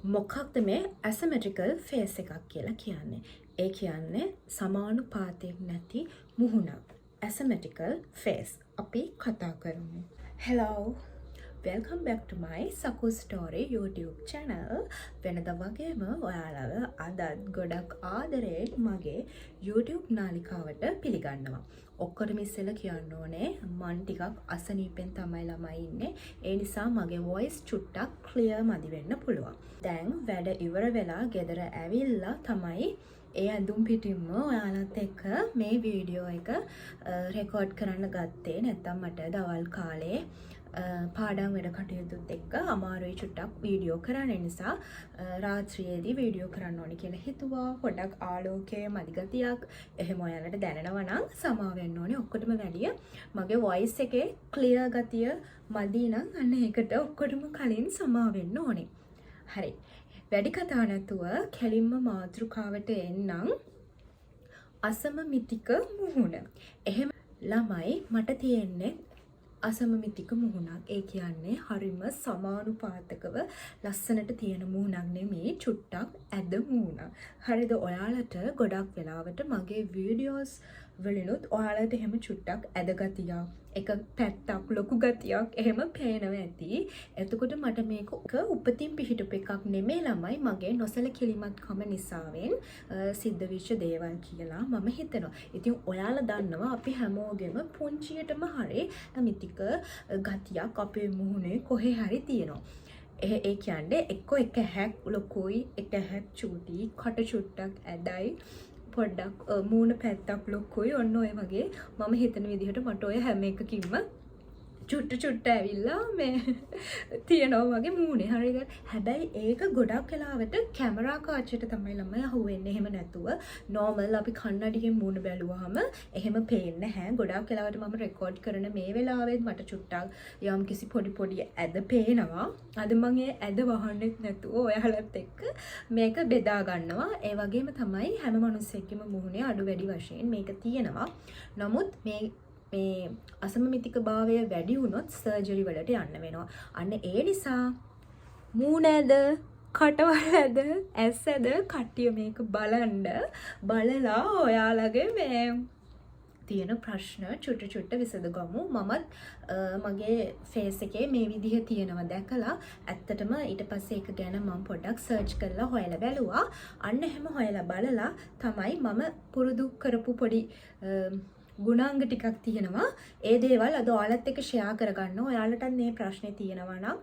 මොකක්ද මේ ඇසිමෙට්‍රිකල් ෆේස් එකක් කියලා කියන්නේ? ඒ කියන්නේ සමානුපාතයක් නැති මුහුණක්. ඇසිමෙට්‍රිකල් ෆේස්. අපි කතා කරමු. Hello. Welcome back to my Saku Story YouTube channel. වෙනද වගේම ඔයාලව අදත් ගොඩක් ආදරයෙන් මගේ YouTube නාලිකාවට පිළිගන්නවා. ඔක්කොටම ඉස්සෙල්ලා කියන්න ඕනේ, මං ටිකක් අසනීපෙන් තමයි ළමයි ඉන්නේ. ඒ නිසා මගේ වොයිස් චුට්ටක් ක්ලියර් මදි වෙන්න පුළුවන්. දැන් වැඩ ඉවර වෙලා ගෙදර ඇවිල්ලා තමයි ඒ ඇඳුම් පිටින්ම ඔයාලත් එක්ක මේ වීඩියෝ එක රෙකෝඩ් කරන්න ගත්තේ. නැත්තම් මට දවල් කාලේ පාඩම් වැඩ කටයුතුත් එක්ක අමාරුයි චුට්ටක් වීඩියෝ කරන්න. නිසා රාත්‍රියේදී වීඩියෝ කරන්න ඕනි කියලා හිතුවා. පොඩක් ආලෝකයේ මදි ගතියක් එහෙම ඔයාලට දැනෙනවා නම් සමා වෙන්න ඕනේ. ඔක්කොටම වැඩිය මගේ වොයිස් එකේ ක්ලියර් ගතිය මදි නම් අන්න ඒකට ඔක්කොටම කලින් සමා වෙන්න ඕනේ. හරි. වැඩි කතා නැතුව කෙලින්ම මාතෘකාවට එන්නම්. අසමමිතික මුහුණ. එහෙම ළමයි, මට තියෙන්නේ අසමමිතික මුහුණක්. ඒ කියන්නේ හරිම සමානුපාතකව ලස්සනට තියෙන මුහුණක් නෙමෙයි, චුට්ටක් ඇද මුහුණක්. හරිද? ඔයාලට ගොඩක් වෙලාවට මගේ වීඩියෝස් වලිනුත් ඔයාලට එහෙම චුට්ටක් ඇද ගතියක්, එක පැත්තක් ලොකු ගතියක් එහෙම පේනවා ඇති. එතකොට මට මේක උපතින් පිහිටපු එකක් නෙමෙයි ළමයි, මගේ නොසැලකිලිමත්කම නිසාවෙන් සිද්ධ වෙච්ච දේවල් කියලා මම හිතනවා. ඉතින් ඔයාලා දන්නවා, අපි හැමෝගෙම පුංචියටම හරි මිතික ගතියක් අපේ මුහුණේ කොහේ හරි තියෙනවා. ඒ කියන්නේ එක්කෝ එක ඇහැක් ලොකුයි, එක ඇහැක් චූටි, කට චුට්ටක් ඇදයි, පොඩ්ඩක් මූණ පැත්තක් ලොකුයි. ඔන්න ඔය වගේ මම හිතන විදිහට මට ඔය හැම එකකින්ම චුට්ට චුට්ට ඇවිල්ලා මේ තියෙනවා වගේ මූණේ. හරිද? හැබැයි ඒක ගොඩක් වෙලාවට කැමරා කාචයට තමයි ළමයි අහුවෙන්නේ. එහෙම නැතුව නෝමල් අපි කන්නඩියෙන් මූණ බැලුවාම එහෙම පේන්නේ නැහැ. ගොඩක් වෙලාවට මම රෙකෝඩ් කරන මේ වෙලාවෙත් මට චුට්ටක් යම් කිසි පොඩි පොඩි ඇද පේනවා. අද මං ඒ ඇද වහන්නෙත් නැතුව ඔයාලත් එක්ක මේක බෙදා ගන්නවා. ඒ වගේම තමයි හැම මනුස්සයෙක්ගේම මුහුණේ අඩු වැඩි වශයෙන් මේක තියෙනවා. නමුත් මේ මේ අසමමිතික භාවය වැඩි වුණොත් සර්ජරි වලට යන්න වෙනවා. අන්න ඒ නිසා මූණ ඇද, කටවල් ඇද, ඇස් ඇද කට්ටිය මේක බලන්න. බලලා ඔයාලගේ මේ තියෙන ප්‍රශ්න චුට්ට චුට්ට විසඳගමු. මමත් මගේ ෆේස් එකේ මේ විදිහ තියෙනවා දැකලා ඇත්තටම ඊට පස්සේ ඒක ගැන මම පොඩ්ඩක් සර්ච් කරලා හොයලා බැලුවා. අන්න එහෙම හොයලා බලලා තමයි මම පුරුදු කරපු පොඩි ගුණාංග ටිකක් තියෙනවා. ඒ දේවල් අද ඔයාලත් එක්ක ෂෙයා කරගන්න. ඔයාලටත් මේ ප්‍රශ්නේ තියෙනවා නම්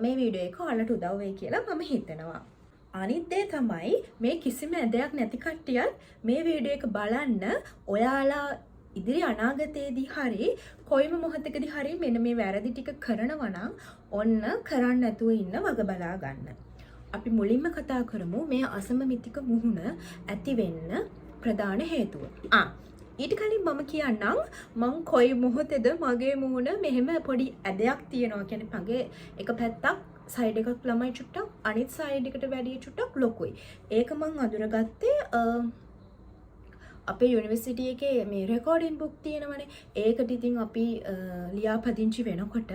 මේ වීඩියෝ එක ඔයාලට උදව් වෙයි කියලා මම හිතනවා. අනිත් දේ තමයි, මේ කිසිම ඇදයක් නැති කට්ටියත් මේ වීඩියෝ එක බලන්න. ඔයාලා ඉදිරි අනාගතයේදී හරි කොයිම මොහොතකදී හරි මෙන්න මේ වැරදි ටික කරනවා නම් ඔන්න කරන්න නැතුව ඉන්න වග බලා ගන්න. අපි මුලින්ම කතා කරමු මේ අසමමිතික මුහුණ ඇති වෙන්න ප්‍රධාන හේතුව. ඊට කලින් මම කියන්නම් මං කොයි මොහොතේද මගේ මුහුණ මෙහෙම පොඩි ඇදයක් තියෙනවා කියන්නේ, මගේ එක පැත්තක් සයිඩ් එකක් ළමයි චුට්ටක් අනිත් සයිඩ් එකට වැඩිය චුට්ටක් ලොකුයි. ඒක මං අඳුරගත්තේ අපේ යුනිවර්සිටි එකේ මේ රෙකෝඩින් බුක් තියෙනවනේ. ඒකට ඉතින් අපි ලියාපදිංචි වෙනකොට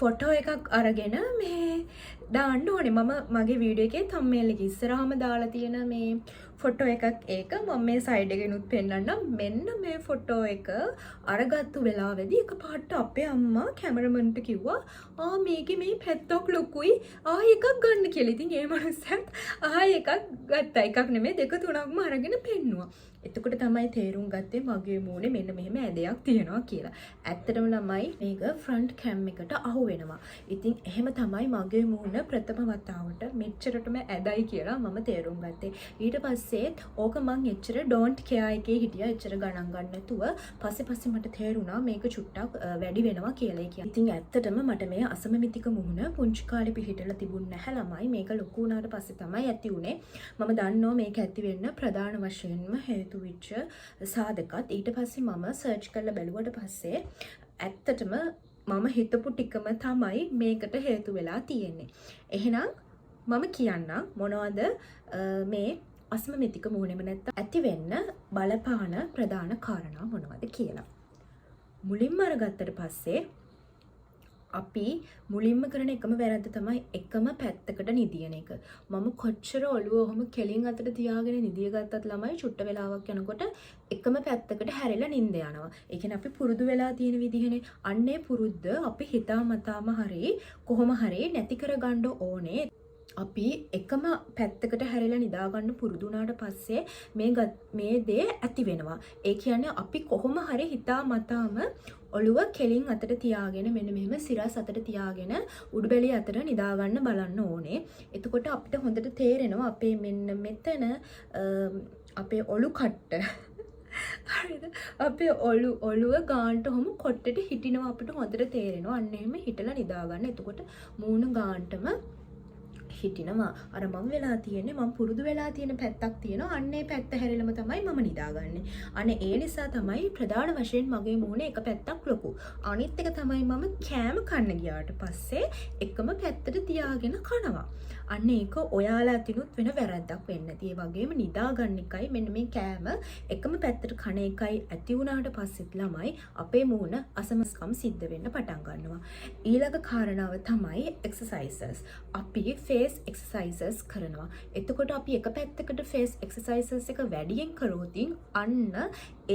ෆොටෝ එකක් අරගෙන මේ දාන්න ඕනේ. මම මගේ වීඩියෝ එකේ තම්නේල් එක ඉස්සරහම දාලා තියෙන මේ ෆොටෝ එකක් ඒක මම මේ සයිඩ් එකෙනුත් පෙන්නන්නම්. මෙන්න මේ ෆොටෝ එක අරගත්තු වෙලාවේදී එකපාරට අපේ අම්මා කැමරමන්ට කිව්වා, "ආ, මේකේ මේ පැත්තක් ලොකුයි, ආයෙ එකක් ගන්න" කියලා. ඉතින් ඒ මනුස්සයත් ආයෙ එකක් ගත්තා. එකක් නෙමෙයි, දෙක තුනක්ම අරගෙන පෙන්නුවා. එතකොට තමයි තේරුම් ගත්තේ මගේ මූණේ මෙන්න මෙහෙම ඇදයක් තියෙනවා කියලා. ඇත්තටම ළමයි, මේක ෆ්‍රන්ට් කැම් එකට අහු වෙනවා. ඉතින් එහෙම තමයි මගේ මූණ ප්‍රථම වතාවට මෙච්චරටම ඇදයි කියලා මම තේරුම් ගත්තේ. ඊට පස්සේ ඕක මං එච්චර don't care එකේ හිටියා. එච්චර ගණන් ගන්න නැතුව. පස්සේ පස්සේ මට තේරුණා මේක චුට්ටක් වැඩි වෙනවා කියලා. ඒ කියන්නේ ඉතින් ඇත්තටම මට මේ අසමමිතික මුහුණ පුංචි කාලේ පිහිටලා තිබුණ නැහැ ළමයි. මේක ලොකු වුණාට පස්සේ තමයි ඇති වුණේ. මම දන්නවා මේක ඇති වෙන්න ප්‍රධාන වශයෙන්ම හේතු වෙච්ච සාධකත්. ඊට පස්සේ මම සර්ච් කරලා බැලුවට පස්සේ ඇත්තටම මම හිතපු ටිකම තමයි මේකට හේතු වෙලා තියෙන්නේ. එහෙනම් මම කියන්නම් මොනවද මේ අසමමිතික මුහුණෙම නැත්තම් ඇති වෙන්න බලපාන ප්‍රධාන කාරණා මොනවද කියලා. මුලින්ම අරගත්තට පස්සේ අපි මුලින්ම කරන එකම වැරද්ද තමයි එකම පැත්තකට නිදියන එක. මම කොච්චර ඔළුව ඔහොම කෙලින් අතට තියාගෙන නිදිය ගත්තත් ළමයි, චුට්ට වෙලාවක් යනකොට එකම පැත්තකට හැරිලා නින්ද යනවා. ඒ කියන්නේ අපි පුරුදු වෙලා තියෙන විදිහනේ. අන්න ඒ පුරුද්ද අපි හිතා මතාම හරි කොහොම හරි නැති කරගන්න ඕනේ. අපි එකම පැත්තකට හැරිලා නිදාගන්න පුරුදු වුණාට පස්සේ මේ දේ ඇති වෙනවා. ඒ කියන්නේ අපි කොහොම හරි හිතා මතාම ඔළුව කෙලින් අතට තියාගෙන, මෙන්න මෙහෙම සිරස් අතට තියාගෙන උඩුබැලිය අතට නිදාගන්න බලන්න ඕනේ. එතකොට අපිට හොඳට තේරෙනවා අපේ මෙන්න මෙතන අපේ ඔලු කට්ට, හරිද? අපේ ඔළුව ගාන්ට ඔහොම කොට්ටෙට හිටිනවා අපිට හොඳට තේරෙනවා. අන්න එහෙම හිටලා නිදාගන්න. එතකොට මූණ ගාන්ටම හිටිනවා. අර මම වෙලා තියෙන්නේ මම පුරුදු වෙලා තියෙන පැත්තක් තියෙනවා. අන්න ඒ පැත්ත හැරිලම තමයි මම නිදාගන්නේ. අන්න ඒ නිසා තමයි ප්‍රධාන වශයෙන් මගේ මූණ එක පැත්තක් ලොකු. අනිත් එක තමයි මම කෑම කන්න ගියාට පස්සේ එකම පැත්තට තියාගෙන කනවා. අන්න ඒක ඔයාලා අතිනුත් වෙන වැරද්දක් වෙන්න ඇති. ඒ වගේම නිදා ගන්න එකයි මෙන්න මේ කෑම එකම පැත්තට කන එකයි ඇති වුණාට පස්සෙත් ළමයි, අපේ මූණ අසමස්කම් සිද්ධ වෙන්න පටන් ගන්නවා. ඊළඟ කාරණාව තමයි එක්සර්සයිසස්. අපි ෆේස් එක්සර්සයිසස් කරනවා. එතකොට අපි එක පැත්තකට ෆේස් එක්සර්සයිසස් එක වැඩියෙන් කරොතින් අන්න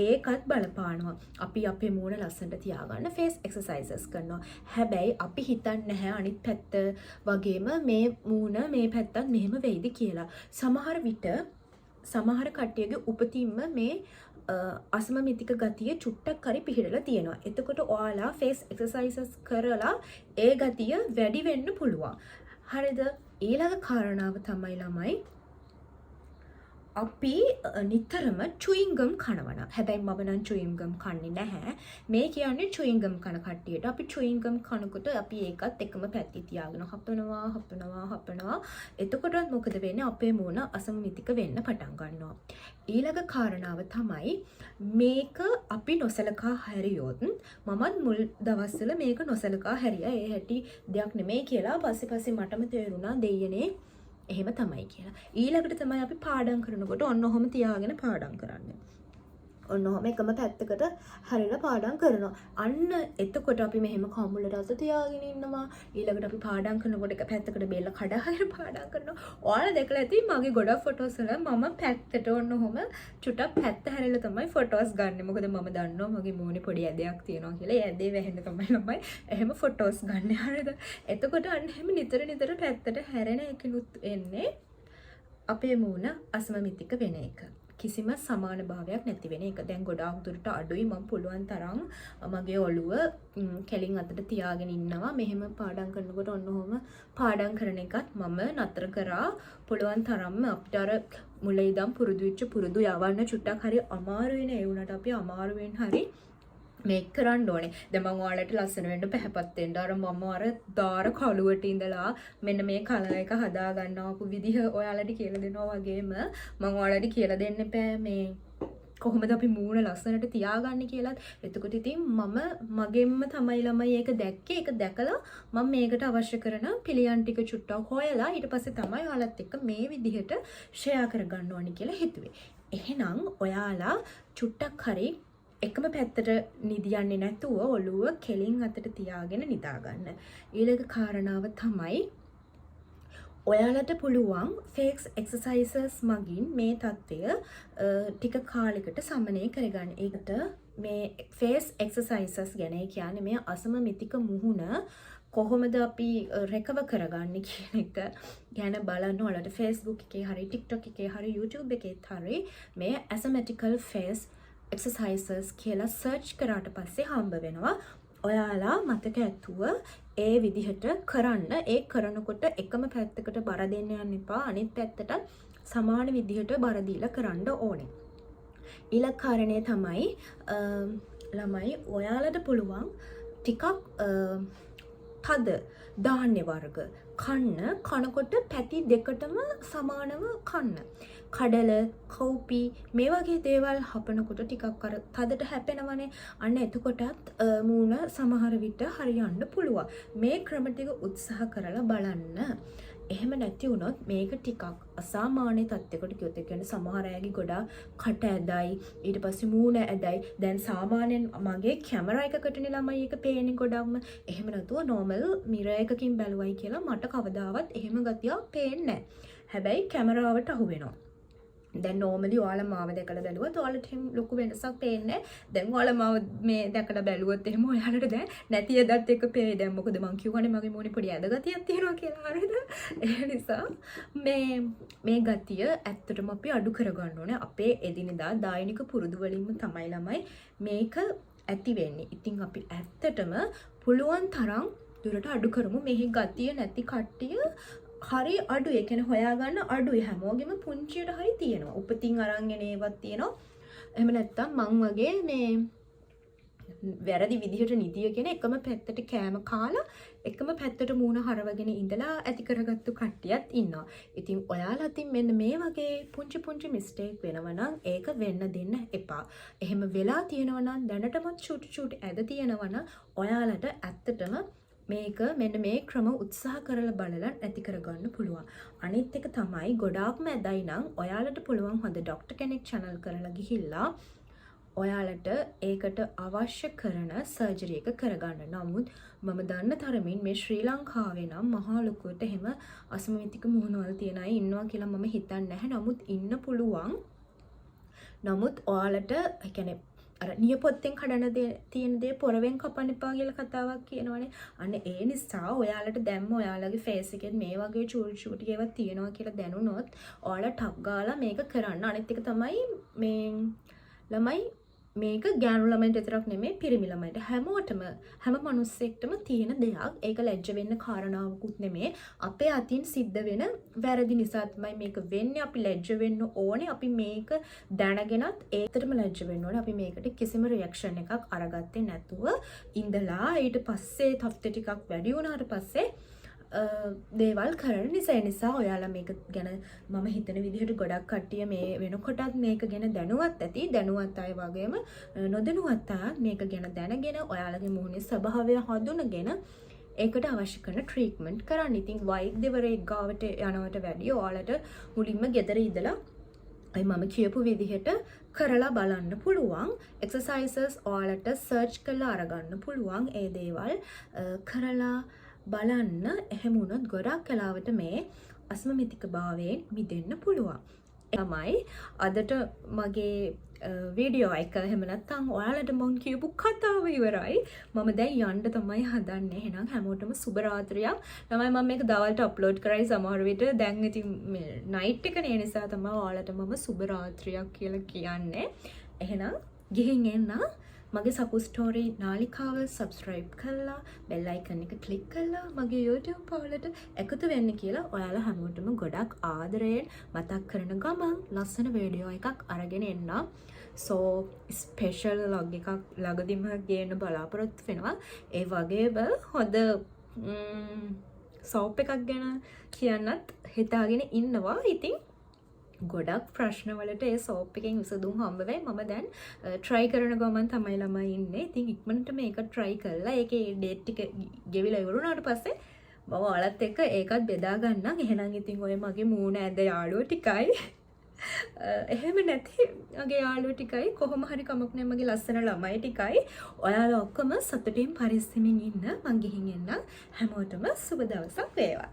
ඒකත් බලපානවා. අපි අපේ මූණ ලස්සනට තියාගන්න ෆේස් එක්සර්සයිසස් කරනවා. හැබැයි අපි හිතන්නේ නැහැ අනිත් පැත්ත වගේම මේ මූණ මේ පැත්තත් මෙහෙම වෙයිද කියලා. සමහර විට සමහර කට්ටියගේ උපතින්ම මේ අසමමිතික ගතිය චුට්ටක් හරි පිහිටලා තියෙනවා. එතකොට ඔයාලා ෆේස් එක්සර්සයිසස් කරලා ඒ ගතිය වැඩි වෙන්න පුළුවන්. හරිද? ඊළඟ කාරණාව තමයි ළමයි, අපි නිතරම චුයින්ගම් කනවා නම්. හැබැයි මම නම් චුයින්ගම් කන්නේ නැහැ. මේ කියන්නේ චුයින්ගම් කන කට්ටියට. අපි චුයින්ගම් කනකොට අපි ඒකත් එකම පැත්තේ තියාගෙන හපනවා, හපනවා, හපනවා. එතකොටත් මොකද වෙන්නේ? අපේ මූණ අසමමිතික වෙන්න පටන් ගන්නවා. ඊළඟ කාරණාව තමයි මේක අපි නොසලකා හැරියොත්, මමත් මුල් දවස්වල මේක නොසලකා හැරියා. ඒ හැටි දෙයක් නෙමෙයි කියලා. පස්සේ පස්සේ මටම තේරුණා දෙයියනේ එහෙම තමයි කියලා. ඊළඟට තමයි අපි පාඩම් කරනකොට ඔන්න ඔහොම තියාගෙන පාඩම් කරන්නේ. ඔන්න ඔහොම එකම පැත්තකට හැරිලා පාඩම් කරනවා. අන්න එතකොට අපි මෙහෙම කම්මුලට අත තියාගෙන ඉන්නවා. ඊළඟට අපි පාඩම් කරනකොට එක පැත්තකට බෙල්ල කඩාගෙන පාඩම් කරනවා. ඔයාලා දැකලා ඇති මගේ ගොඩක් ෆොටෝස් වල මම පැත්තට ඔන්න ඔහොම චුට්ටක් පැත්ත හැරිලා තමයි ෆොටෝස් ගන්නෙ. මොකද මම දන්නවා මගේ මූණේ පොඩි ඇදයක් තියෙනවා කියලා. ඒ ඇදේ වැහෙන්න තමයි ළමයි එහෙම ෆොටෝස් ගන්නෙ. හරිද? එතකොට අන්න එහෙම නිතර නිතර පැත්තට හැරෙන එකනුත් එන්නේ අපේ මූණ අසමමිතික වෙන එක. කිසිම සමාන භාවයක් නැති වෙන එක. දැන් ගොඩාක් දුරට අඩුයි. මම පුළුවන් තරම් මගේ ඔළුව කෙලින් අතට තියාගෙන ඉන්නවා. මෙහෙම පාඩම් කරනකොට ඔන්න ඔහොම පාඩම් කරන එකත් මම නතර කරා පුළුවන් තරම්ම. අපිට අර මුල ඉඳන් පුරුදු වෙච්ච පුරුදු යවන්න චුට්ටක් හරි අමාරු වෙන. ඒ වුණාට අපි අමාරුවෙන් හරි මේක කරන්න ඕනේ. දැන් මං ඔයාලට ලස්සන වෙන්න, පැහැපත් වෙන්න අර මම අර දාර කළුවට ඉඳලා මෙන්න මේ කලර් එක හදා ගන්න ආපු විදිහ ඔයාලට කියලා දෙනවා වගේම මං ඔයාලට කියලා දෙන්න එපා මේ කොහොමද අපි මූණ ලස්සනට තියාගන්නේ කියලාත්. එතකොට ඉතින් මම මගෙන්ම තමයි ළමයි ඒක දැක්කේ. ඒක දැකලා මම මේකට අවශ්‍ය කරන පිළියම් ටික චුට්ටක් හොයලා ඊට පස්සේ තමයි ඔයාලත් එක්ක මේ විදිහට ෂෙයා කරගන්න ඕනි කියලා හිතුවේ. එහෙනම් ඔයාලා චුට්ටක් හරි එකම පැත්තට නිදියන්නේ නැතුව ඔළුව කෙලින් අතට තියාගෙන නිදාගන්න. ඊළඟ කාරණාව තමයි ඔයාලට පුළුවන් ෆේස් එක්සර්සයිසස් මගින් මේ තත්ත්වය ටික කාලෙකට සමනය කරගන්න. ඒකට මේ ෆේස් එක්සර්සයිසස් ගැන, ඒ කියන්නේ මේ අසමමිතික මුහුණ කොහොමද අපි රෙකවර් කරගන්නේ කියන එක ගැන බලන්න ඔයාලට Facebook එකේ හරි TikTok එකේ හරි YouTube එකේත් හරි මේ asymmetrical face exercises කියලා සර්ච් කරාට පස්සේ හම්බ වෙනවා. ඔයාලා මතක ඇතුව ඒ විදිහට කරන්න. ඒ කරනකොට එකම පැත්තකට බර දෙන්න යන්න එපා. අනිත් පැත්තට සමාන විදිහට බර දීලා කරන්න ඕනේ. ඊළඟ කාරණය තමයි ළමයි, ඔයාලට පුළුවන් ටිකක් තද ධාන්‍ය වර්ග කන්න. කනකොට පැති දෙකටම සමානව කන්න. කඩල, කව්පි මේ වගේ දේවල් හපනකොට ටිකක් අර තදට හැපෙනවනේ. අන්න එතකොටත් මූණ සමහර විට හරියන්න පුළුවන්. මේ ක්‍රම ටික උත්සාහ කරලා බලන්න. එහෙම නැති වුණොත් මේක ටිකක් අසාමාන්‍ය තත්ත්වයකට ගියොත්, ඒ කියන්නේ සමහර අයගේ ගොඩාක් කට ඇදයි, ඊට පස්සේ මූණ ඇදයි. දැන් සාමාන්‍යයෙන් මගේ කැමරා එකකටනේ ළමයි එක පේන්නේ ගොඩක්ම. එහෙම නැතුව නෝමල් මිරර් එකකින් බැලුවයි කියලා මට කවදාවත් එහෙම ගතියක් පේන්නේ නැහැ. හැබැයි කැමරාවට අහු වෙනවා. දැන් නෝමලි ඔයාලා මාව දැකලා බැලුවොත් ඔයාලට එහෙම ලොකු වෙනසක් පේන්නේ නැහැ. දැන් ඔයාලා මාව මේ දැකලා බැලුවොත් එහෙම ඔයාලට දැන් නැති ඇදත් එක්ක පේයි. දැන් මොකද මං කිව්වනේ මගේ මූණේ පොඩි ඇද ගතියක් තියෙනවා කියලා. හරිද? ඒ නිසා මේ මේ ගතිය ඇත්තටම අපි අඩු කරගන්න ඕනේ. අපේ එදිනෙදා දෛනික පුරුදු වලින්ම තමයි ළමයි මේක ඇති වෙන්නේ. ඉතින් අපි ඇත්තටම පුළුවන් තරම් දුරට අඩු කරමු. මෙහි ගතිය නැති කට්ටිය හරි අඩුයි. ඒ කියන්නේ හොයාගන්න අඩුයි. හැමෝගෙම පුංචියට හරි තියෙනවා. උපතින් අරන් එන ඒවත් තියෙනවා. එහෙම නැත්තම් මං වගේ මේ වැරදි විදිහට නිදියගෙන, එකම පැත්තට කෑම කාලා, එකම පැත්තට මූණ හරවගෙන ඉඳලා ඇති කරගත්තු කට්ටියත් ඉන්නවා. ඉතින් ඔයාලා අතින් මෙන්න මේ වගේ පුංචි පුංචි මිස්ටේක් වෙනවා නම් ඒක වෙන්න දෙන්න එපා. එහෙම වෙලා තියෙනවා නම්, දැනටමත් චූටි චූටි ඇද තියෙනවා නම්, ඔයාලට ඇත්තටම මේක මෙන්න මේ ක්‍රම උත්සාහ කරලා බලලා නැති කරගන්න පුළුවන්. අනිත් එක තමයි ගොඩාක්ම ඇදයි නම් ඔයාලට පුළුවන් හොඳ ඩොක්ටර් කෙනෙක් චැනල් කරලා ගිහිල්ලා ඔයාලට ඒකට අවශ්‍ය කරන සර්ජරි එක කරගන්න. නමුත් මම දන්න තරමින් මේ ශ්‍රී ලංකාවේ නම් මහා ලොකුවට එහෙම අසමමිතික මුහුණවල් තියෙන අය ඉන්නවා කියලා මම හිතන්නේ නැහැ. නමුත් ඉන්න පුළුවන්. නමුත් ඔයාලට ඒ කියන්නේ අර නියපොත්තෙන් කඩන දේ තියෙන දේ පොරවෙන් කපන්න එපා කියලා කතාවක් කියනවනේ. අන්න ඒ නිසා ඔයාලට දැම්ම ඔයාලගේ ෆේස් එකෙන් මේ වගේ චූටි චූටි ඒවා තියෙනවා කියලා දැනුනොත් ඔයාලා ටක් ගාලා මේක කරන්න. අනිත් එක තමයි මේ ළමයි, මේක ගෑනු ළමයින්ට විතරක් නෙමෙයි, පිරිමි ළමයින්ට හැමෝටම, හැම මිනිස්සෙක්ටම තියෙන දෙයක්. ඒක ලැජ්ජ වෙන්න කාරණාවකුත් නෙමෙයි. අපේ අතින් සිද්ධ වෙන වැරදි නිසා තමයි මේක වෙන්නේ. අපි ලැජ්ජ වෙන්න ඕනේ. අපි මේක දැනගෙනත් ඒකටම ලැජ්ජ වෙන්න ඕනේ. අපි මේකට කිසිම රියැක්ෂන් එකක් අරගත්තේ නැතුව ඉඳලා ඊට පස්සේ තත්ත්වය ටිකක් වැඩි වුණාට පස්සේ දේවල් කරන නිසා. ඒ නිසා ඔයාලා මේක ගැන මම හිතන විදිහට ගොඩක් කට්ටිය මේ වෙනකොටත් මේක ගැන දැනුවත් ඇති. දැනුවත් අය වගේම නොදැනුවත් අය මේක ගැන දැනගෙන ඔයාලගේ මුහුණේ ස්වභාවය හඳුනගෙන ඒකට අවශ්‍ය කරන ට්‍රීට්මන්ට් කරන්න. ඉතින් වෛද්‍යවරයෙක් ගාවට යනවට වැඩිය ඔයාලට මුලින්ම ගෙදර ඉඳලා අය මම කියපු විදිහට කරලා බලන්න පුළුවන්. එක්සර්සයිසස් ඔයාලට සර්ච් කරලා අරගන්න පුළුවන්. ඒ දේවල් කරලා බලන්න. එහෙම වුණොත් ගොඩක් වෙලාවට මේ අසමමිතික භාවයෙන් මිදෙන්න පුළුවන්. තමයි අදට මගේ වීඩියෝ එක, එහෙම නැත්නම් ඔයාලට මං කියපු කතාව ඉවරයි. මම දැන් යන්න තමයි හදන්නේ. එහෙනම් හැමෝටම සුබ රාත්‍රියක්. ළමයි, මම මේක දවල්ට අප්ලෝඩ් කරයි සමහර විට. දැන් ඉතින් මේ නයිට් එකනේ. ඒ නිසා තමයි ඔයාලට මම සුබ රාත්‍රියක් කියලා කියන්නේ. එහෙනම් ගිහින් එන්න. මගේ සකු ස්ටෝරි නාලිකාව සබස්ක්‍රයිබ් කරලා බෙල් අයිකන් එක ක්ලික් කරලා මගේ YouTube පවුලට එකතු වෙන්න කියලා ඔයාලා හැමෝටම ගොඩක් ආදරයෙන් මතක් කරන ගමන් ලස්සන වීඩියෝ එකක් අරගෙන එන්නම්. සෝ ස්පෙෂල් ව්ලොග් එකක් ළඟදිම ගේන්න බලාපොරොත්තු වෙනවා. ඒ වගේම හොඳ සෝප් එකක් ගැන කියන්නත් හිතාගෙන ඉන්නවා. ඉතින් ගොඩක් ප්‍රශ්නවලට ඒ සෝප් එකෙන් විසඳුම් හම්බ වෙයි. මම දැන් ට්‍රයි කරන ගමන් තමයි ළමයි ඉන්නේ. ඉතින් ඉක්මනට මේක ට්‍රයි කරලා ඒකේ ඩේට් ටික ගෙවිලා ඉවර වුණාට පස්සේ මම ඔයාලත් එක්ක ඒකත් බෙදා ගන්නම්. එහෙනම් ඉතින් ඔය මගේ මූණ ඇද යාළුවෝ ටිකයි, එහෙම නැති මගේ යාළුවෝ ටිකයි, කොහොම හරි කමක් නෑ, මගේ ලස්සන ළමයි ටිකයි, ඔයාලා ඔක්කොම සතුටින් පරිස්සමින් ඉන්න. මං ගිහින් එන්නම්. හැමෝටම සුබ දවසක් වේවා.